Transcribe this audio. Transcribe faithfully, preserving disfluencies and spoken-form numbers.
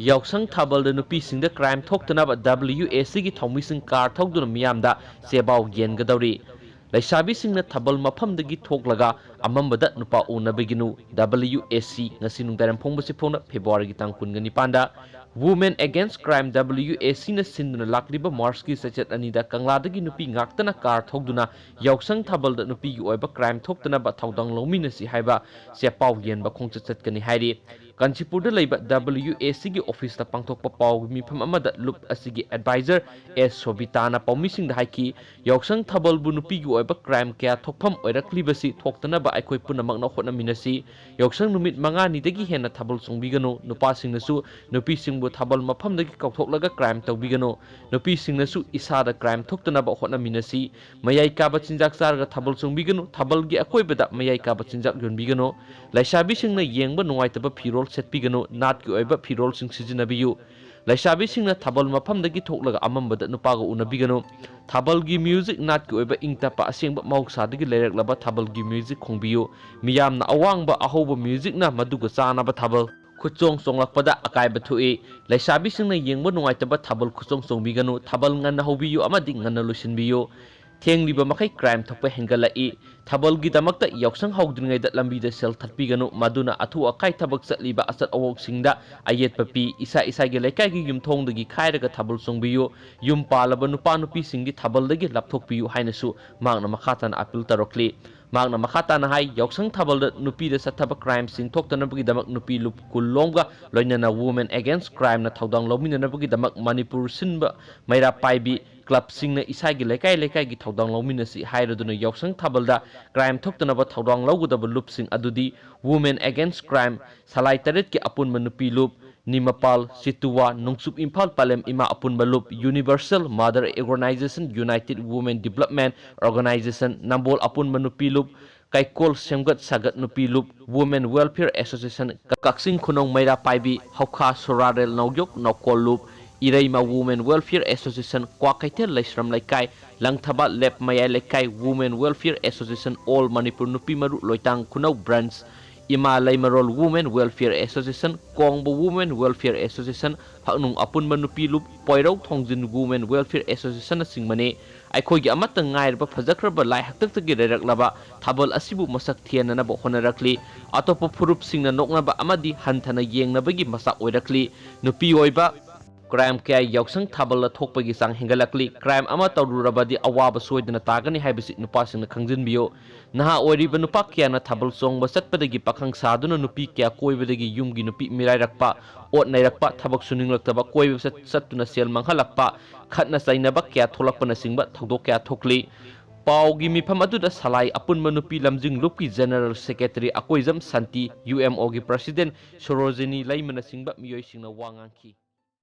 ꯌꯥꯎꯁꯪ ꯊꯥꯕꯜꯗ ꯅꯨꯄꯤꯁꯤꯡꯗ ꯀ꯭ꯔꯥꯏꯝ ꯊꯣꯛꯇꯅꯕ ꯗꯕ꯭ꯂꯤꯌꯨ ꯑꯦ ꯁꯤꯒꯤ ꯊꯧꯃꯤꯁꯤꯡ ꯀꯥꯔ ꯊꯧꯗꯨꯅ ꯃꯤꯌꯥꯝꯗ ꯆꯦꯕꯥꯎ ꯌꯦꯟꯒꯗꯧꯔꯤ꯫ ꯂꯩꯁꯥꯕꯤꯁꯤꯡꯅ ꯊꯥꯕꯜ ꯃꯐꯝꯗꯒꯤ ꯊꯣꯛꯂꯒ ꯑꯃꯝꯕꯗ ꯅꯨꯄꯥ ꯎꯅꯕꯒꯤꯅꯨ꯫ ꯗꯕ꯭ꯂꯤꯌꯨ ꯑꯦ ꯁꯤ, ꯉꯁꯤ ꯅꯨꯡꯗꯥꯡꯋꯥꯏꯔꯝ ꯐꯣꯡꯕꯁꯤ ꯐꯣꯡꯅ ꯐꯦꯕ꯭ꯔꯨꯋꯥꯔꯤꯒꯤ ꯇꯥꯡ ꯀꯨꯟꯒ ꯅꯤꯄꯥꯟꯗ꯫ Women Against Crime, ꯗꯕ꯭ꯂꯤꯌꯨ ꯑꯦ ꯁꯤꯅ ꯁꯤꯟꯗꯨꯅ ꯂꯥꯛꯂꯤꯕ ꯃꯥꯔꯆꯀꯤ ꯆꯩꯆꯠ ꯑꯅꯤꯗ ꯀꯪꯂꯥꯗꯒꯤ ꯅꯨꯄꯤ ꯉꯥꯛꯇꯅ ꯀꯥꯔ ꯊꯧꯗꯨꯅ ꯌꯥꯎꯁꯪ ꯊꯥꯕꯜꯗ ꯅꯨꯄꯤꯒꯤ ꯑꯣꯏꯕ ꯀ꯭ꯔꯥꯏꯝ ꯊꯣꯛꯇꯅꯕ ꯊꯧꯗꯥꯡ ꯂꯧꯃꯤꯟꯅꯁꯤ ꯍꯥꯏꯕ ꯆꯦꯄꯥꯎ ꯌꯦꯟꯕ ꯈꯣꯡꯆꯠ ꯆꯠꯀꯅꯤ ꯍꯥꯏꯔꯤ꯫ ꯀꯥꯟꯆꯤꯄꯨꯔꯗ ꯂꯩꯕ ꯗꯕ꯭ꯂꯤꯌꯨ ꯑꯦ ꯁꯤꯒꯤ ꯑꯣꯐꯤꯁꯇ ꯄꯥꯡꯊꯣꯛꯄ ꯄꯥꯎꯒꯤ ꯃꯤꯐꯝ ꯑꯃꯗ ꯂꯨꯞ ꯑꯁꯤꯒꯤ ꯑꯦꯗꯚꯥꯏꯖꯔ ꯑꯦꯁ ꯁꯣꯕꯤꯇꯥꯅ ꯄꯥꯎꯃꯤꯁꯤꯡꯗ ꯍꯥꯏꯈꯤ, ꯌꯥꯎꯁꯪ ꯊꯥꯕꯜꯕꯨ ꯅꯨꯄꯤꯒꯤ ꯑꯣꯏꯕ ꯀ꯭ꯔꯥꯏꯝ ꯀꯌꯥ ꯊꯣꯛꯐꯝ ꯑꯣꯏꯔꯛꯂꯤꯕꯁꯤ ꯊꯣꯛꯇꯅꯕ ꯑꯩꯈꯣꯏ ꯄꯨꯝꯅꯃꯛꯅ ꯍꯣꯠꯅꯃꯤꯟꯅꯁꯤ꯫ ꯌꯥꯎꯁꯪ ꯅꯨꯃꯤꯠ ꯃꯉꯥꯅꯤꯗꯒꯤ ꯍꯦꯟꯅ ꯊꯥꯕꯜ ꯆꯣꯡꯕꯤꯒꯅꯨ꯫ ꯅꯨꯄꯥꯁꯤꯡꯅꯁꯨ ꯅꯨꯄꯤꯁꯤꯡꯕꯨ ꯊꯥꯕꯜ ꯃꯐꯝꯗꯒꯤ ꯀꯧꯊꯣꯛꯂꯒ ꯀ꯭ꯔꯥꯏꯝ ꯇꯧꯕꯤꯒꯅꯨ꯫ ꯅꯨꯄꯤꯁꯤꯡꯅꯁꯨ ꯏꯁꯥꯗ ꯀ꯭ꯔꯥꯏꯝ ꯊꯣꯛꯇꯅꯕ ꯍꯣꯠꯅꯃꯤꯟꯅꯁꯤ꯫ ꯃꯌꯥꯏ ꯀꯥꯕ ꯆꯤꯟꯖꯥꯛ ꯆꯥꯔꯒ ꯊꯥꯕꯜ ꯆꯣꯡꯕꯤꯒꯅꯨ꯫ ꯊꯥꯕꯜꯒꯤ ꯑꯀꯣꯏꯕꯗ ꯃꯌꯥꯏ ꯀꯥꯕ ꯆꯤꯟꯖꯥꯛ ꯌꯣꯟꯕꯤꯒꯅꯨ꯫ ꯂꯩꯁꯥꯕꯤꯁꯤꯡꯅ ꯌꯦꯡꯕ ꯅꯨꯡꯉꯥꯏꯇꯕ ꯐꯤꯔꯣꯜ ꯁꯦꯠꯄꯤꯒꯅꯨ꯫ ꯅꯥꯠꯀꯤ ꯑꯣꯏꯕ ꯐꯤꯔꯣꯜꯁꯤꯡ ꯁꯤꯖꯤꯟꯅꯕꯤꯌꯨ꯫ ꯂꯩꯁꯥꯕꯤꯁꯤꯡꯅ ꯊꯥꯕꯜ ꯃꯐꯝꯗꯒꯤ ꯊꯣꯛꯂꯒ ꯑꯃꯝꯕꯗ ꯅꯨꯄꯥꯒ ꯎꯅꯕꯤꯒꯅꯨ꯫ ꯊꯥꯕꯜꯒꯤ ꯃ꯭ꯌꯨꯖꯤꯛ ꯅꯥꯠꯀꯤ ꯑꯣꯏꯕ ꯏꯪ ꯇꯞꯄ ꯑꯁꯦꯡꯕ ꯃꯍꯧꯁꯥꯗꯒꯤ ꯂꯩꯔꯛꯂꯕ ꯊꯥꯕꯜꯒꯤ ꯃ꯭ꯌꯨꯖꯤꯛ ꯈꯣꯡꯕꯤꯌꯨ꯫ ꯃꯤꯌꯥꯝꯅ ꯑꯋꯥꯡꯕ ꯑꯍꯧꯕ ꯃ꯭ꯌꯨꯖꯤꯛꯅ ꯃꯗꯨꯒ ꯆꯥꯅꯕ ꯊꯥꯕꯜ ꯈꯨꯠꯆꯣꯡ ꯆꯣꯡꯂꯛꯄꯗ ꯑꯀꯥꯏꯕ ꯊꯣꯛꯏ꯫ ꯂꯩꯁꯥꯕꯤꯁꯤꯡꯅ ꯌꯦꯡꯕ ꯅꯨꯡꯉꯥꯏꯇꯕ ꯊꯥꯕꯜ ꯈꯨꯠꯆꯣꯡ ꯆꯣꯡꯕꯤꯒꯅꯨ꯫ ꯊꯥꯕꯜ ꯉꯟꯅ ꯍꯧꯕꯤꯌꯨ ꯑꯃꯗꯤ ꯉꯟꯅ ꯂꯣꯏꯁꯤꯟꯕꯤꯌꯨ꯫ ꯊꯦꯡꯂꯤꯕ ꯃꯈꯩ ꯀ꯭ꯔꯥꯏꯝ ꯊꯣꯛꯄ ꯍꯦꯟꯒꯠꯂꯛꯏ꯫ ꯊꯥꯕꯜꯒꯤꯗꯃꯛꯇ ꯌꯥꯎꯁꯪ ꯍꯧꯗ꯭ꯔꯤꯉꯩꯗ ꯂꯝꯕꯤꯗ ꯁꯦꯜ ꯊꯠꯄꯤꯒꯅꯨ꯫ ꯃꯗꯨꯅ ꯑꯊꯨ ꯑꯀꯥꯏ ꯊꯕꯛ ꯆꯠꯂꯤꯕ ꯑꯆꯠ ꯑꯋꯣꯛꯁꯤꯡꯗ ꯑꯌꯦꯠꯄ ꯄꯤ꯫ ꯏꯁꯥ ꯏꯁꯥꯒꯤ ꯂꯩꯀꯥꯏꯒꯤ ꯌꯨꯝꯊꯣꯡꯗꯒꯤ ꯈꯥꯏꯔꯒ ꯊꯥꯕꯜ ꯆꯣꯡꯕꯤꯌꯨ꯫ ꯌꯨꯝ ꯄꯥꯜꯂꯕ ꯅꯨꯄꯥ ꯅꯨꯄꯤꯁꯤꯡꯒꯤ ꯊꯥꯕꯜꯗꯒꯤ ꯂꯥꯞꯊꯣꯛꯄꯤꯌꯨ ꯍꯥꯏꯅꯁꯨ ꯃꯍꯥꯛꯅ ꯃꯈꯥ ꯇꯥꯅ ꯑꯥꯄꯤꯜ ꯇꯧꯔꯛꯂꯤ꯫ ꯃꯍꯥꯛꯅ ꯃꯈꯥ ꯇꯥꯅ ꯍꯥꯏ, ꯌꯥꯎꯁꯪ ꯊꯥꯕꯜꯗ ꯅꯨꯄꯤꯗ ꯆꯠꯊꯕ ꯀ꯭ꯔꯥꯏꯝꯁꯤꯡ ꯊꯣꯛꯇꯅꯕꯒꯤꯗꯃꯛ ꯅꯨꯄꯤ ꯂꯨꯞ ꯀꯨꯟꯂꯣꯝꯒ ꯂꯣꯏꯅꯅ Women Against Crimeꯅ ꯊꯧꯗꯥꯡ ꯂꯧꯃꯤꯟꯅꯅꯕꯒꯤꯗꯃꯛ ꯃꯅꯤꯄꯨꯔ ꯁꯤꯟꯕ ꯃꯩꯔꯥ ꯄꯥꯏꯕꯤ ꯀ꯭ꯂꯕꯁꯤꯡꯅ ꯏꯁꯥꯒꯤ ꯂꯩꯀꯥꯏ ꯂꯩꯀꯥꯏꯒꯤ ꯊꯧꯗꯥꯡ ꯂꯧꯃꯤꯟꯅꯁꯤ ꯍꯥꯏꯔꯗꯨꯅ ꯌꯥꯎꯁꯪ ꯊꯥꯕꯜꯗ ꯀ꯭ꯔꯥꯏꯝ ꯊꯣꯛꯇꯅꯕ ꯊꯧꯗꯥꯡ ꯂꯧꯒꯗꯕ ꯂꯨꯞꯁꯤꯡ ꯑꯗꯨꯗꯤ Women Against Crime, ꯁꯂꯥꯏ ꯇꯔꯦꯠꯀꯤ ꯑꯄꯨꯟꯕ ꯅꯨꯄꯤ ꯂꯨꯞ, ꯅꯤꯃꯄꯥꯜ, ꯆꯤꯇꯨꯋꯥ, ꯅꯣꯡꯆꯨꯞ ꯏꯝꯐꯥꯜ ꯄꯂꯦꯝ ꯏꯃꯥ ꯑꯄꯨꯟꯕ ꯂꯨꯞ, Universal Mother Organization, United Women Development Organization, ꯅꯝꯕꯣꯜ ꯑꯄꯨꯟꯕ ꯅꯨꯄꯤ ꯂꯨꯞ, ꯀꯩꯀꯣꯜ ꯁꯦꯝꯒꯠ ꯁꯥꯒꯠ ꯅꯨꯄꯤ ꯂꯨꯞ, Women Welfare Association, ꯀꯛꯆꯤꯡ ꯈꯨꯅꯧ ꯃꯩꯔꯥ ꯄꯥꯏꯕꯤ, ꯍꯧꯈꯥ ꯁꯣꯔꯥꯔꯦꯜ ꯅꯥꯎꯌꯣꯛ ꯅꯥꯎꯀꯣꯜ ꯂꯨꯞ, ꯏꯔꯩꯃ Women Welfare Association, ꯀ꯭ꯋꯥꯀꯩꯊꯦꯜ ꯂꯩꯁ꯭ꯔꯝ ꯂꯩꯀꯥꯏ, ꯂꯪꯊꯕꯥꯜ ꯂꯦꯞ ꯃꯌꯥꯏ ꯂꯩꯀꯥꯏ Women Welfare Association, All Manipur ꯅꯨꯄꯤ ꯃꯔꯨ ꯂꯣꯏꯇꯥꯡ ꯈꯨꯅꯧ branch, ꯏꯃꯥ ꯂꯩꯃꯔꯣꯜ Women Welfare Association, ꯀꯣꯡꯕ Women Welfare Association, ꯐꯛꯅꯨꯡ ꯑꯄꯨꯟꯕ ꯅꯨꯄꯤ ꯂꯨꯞ, ꯄꯣꯏꯔꯧ ꯊꯣꯡꯖꯤꯟ Women Welfare Associationꯅꯆꯤꯡꯕꯅꯤ꯫ ꯑꯩꯈꯣꯏꯒꯤ ꯑꯃꯠꯇ ꯉꯥꯏꯔꯕ ꯐꯖꯈ꯭ꯔꯕ ꯂꯥꯏ ꯍꯥꯛꯇꯛꯇꯒꯤ ꯂꯩꯔꯛꯂꯕ ꯊꯥꯕꯜ ꯑꯁꯤꯕꯨ ꯃꯁꯛ ꯊꯦꯟꯅꯅꯕ ꯍꯣꯠꯅꯔꯛꯂꯤ꯫ ꯑꯇꯣꯞꯄ ꯐꯨꯔꯨꯞꯁꯤꯡꯅ ꯅꯣꯛꯅꯕ ꯑꯃꯗꯤ ꯍꯟꯊꯅ ꯌꯦꯡꯅꯕꯒꯤ ꯃꯆꯥꯛ ꯑꯣꯏꯔꯛꯂꯤ꯫ ꯅꯨꯄꯤ ꯑꯣꯏꯕ ꯀ꯭ꯔꯥꯏꯝ ꯀꯌꯥ ꯌꯥꯎꯁꯪ ꯊꯥꯕꯜꯗ ꯊꯣꯛꯄꯒꯤ ꯆꯥꯡ ꯍꯦꯟꯒꯠꯂꯛꯂꯤ꯫ ꯀ꯭ꯔꯥꯏꯝ ꯑꯃ ꯇꯧꯔꯨꯔꯕꯗꯤ ꯑꯋꯥꯕ ꯁꯣꯏꯗꯅ ꯇꯥꯒꯅꯤ ꯍꯥꯏꯕꯁꯤ ꯅꯨꯄꯥꯁꯤꯡꯅ ꯈꯪꯖꯤꯟꯕꯤꯌꯨ꯫ ꯅꯍꯥ ꯑꯣꯏꯔꯤꯕ ꯅꯨꯄꯥ ꯀꯌꯥꯅ ꯊꯥꯕꯜ ꯆꯣꯡꯕ ꯆꯠꯄꯗꯒꯤ ꯄꯥꯈꯪ ꯁꯥꯗꯨꯅ ꯅꯨꯄꯤ ꯀꯌꯥ ꯀꯣꯏꯕꯗꯒꯤ ꯌꯨꯝꯒꯤ ꯅꯨꯄꯤ ꯃꯤꯔꯥꯏꯔꯛꯄ, ꯑꯣꯠ ꯅꯩꯔꯛꯄ, ꯊꯕꯛ ꯁꯨꯅꯤꯡꯂꯛꯇꯕ, ꯀꯣꯏꯕ ꯆꯠ-, ꯆꯠꯇꯨꯅ ꯁꯦꯜ ꯃꯥꯡꯍꯜꯂꯛꯄ, ꯈꯠꯅ ꯆꯩꯅꯕ ꯀꯌꯥ ꯊꯣꯛꯂꯛꯄꯅꯆꯤꯡꯕ ꯊꯧꯗꯣꯛ ꯀꯌꯥ ꯊꯣꯛꯂꯤ꯫ ꯄꯥꯎꯒꯤ ꯃꯤꯐꯝ ꯑꯗꯨꯗ ꯁꯂꯥꯏ ꯑꯄꯨꯟꯕ ꯅꯨꯄꯤ ꯂꯝꯖꯤꯡ ꯂꯨꯞꯀꯤ General Secretary ꯑꯀꯣꯏꯖꯝ ꯁꯥꯟꯇꯤ, UMOꯒꯤ President ꯁꯣꯔꯣꯖꯤꯅꯤ ꯂꯩꯃꯅꯆꯤꯡꯕ ꯃꯤꯑꯣꯏꯁꯤꯡꯅ ꯋꯥ ꯉꯥꯡꯈꯤ꯫